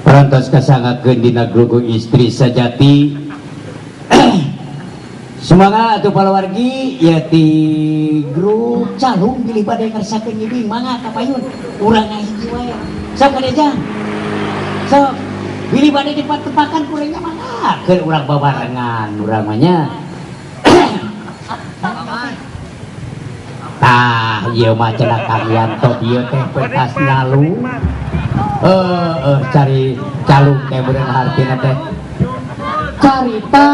Parantos kasangakeun dina grugu istri sajati. Semangat atuh palawargi ya ti grup calung bilih bade ngersakeun ngibing mangga ka payun urang ngahiji wae. Sok kade jang. Sok bilih bade dipatepakan kurangnya mangga keur urang babarengan urang mah nya. Tah ieu mah cenah Kang Yanto ieu teh pentas nyalu. Cari calung teh meureun hartina teh carita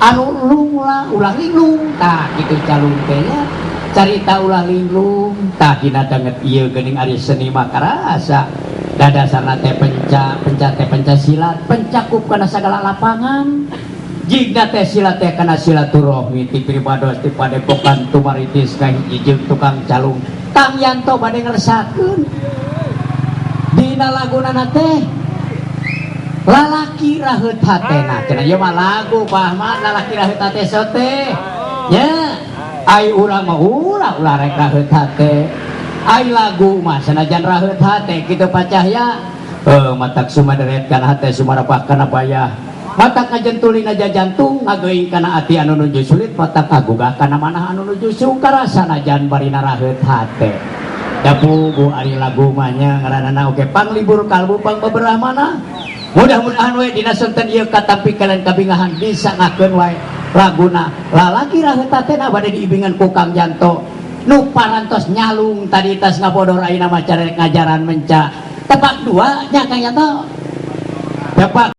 anu lungla ulah linglung tah kitu calung teh nya carita ulah linglung tah dina danget ieu geuning ari seni mah karasa dadasarna teh penca penca teh penca silat pencakup kana sagala lapangan jigna teh silat teh kana silaturahmi ti pribados ti padepokan tumaritis ka hiji jeung tukang calung Kang Yanto bade ngersakeun dina lagunana teh lalaki raheut hatena cenah ieu mah lagu Pak Ahmad lalaki raheut hate sote nya ai urang mah ulah ulah rek raheut hate ai lagu mah sanajan raheut hate kitu Pak Cahya matak sumaderet kana hate sumarapah kana bayah matak ngajentulina jantung ngageuing kana ati anu nuju sulit matak ngagugah kana manah anu nuju sungkara sanajan barina raheut hate dapugu ari lagu mah nya ngaranana oge panglibur kalbu pangbeberah manah mudah-mudahan we dina sonten ieu katampi kalian kabingahan bisa ngakeun wae laguna lalaki raheut hatena bade diibingan ku Kang Yanto nu parantos nyalung tadi tas ngabodor ayeuna mah carek ngajaran menca tepak dua nya Kang Yanto tepak.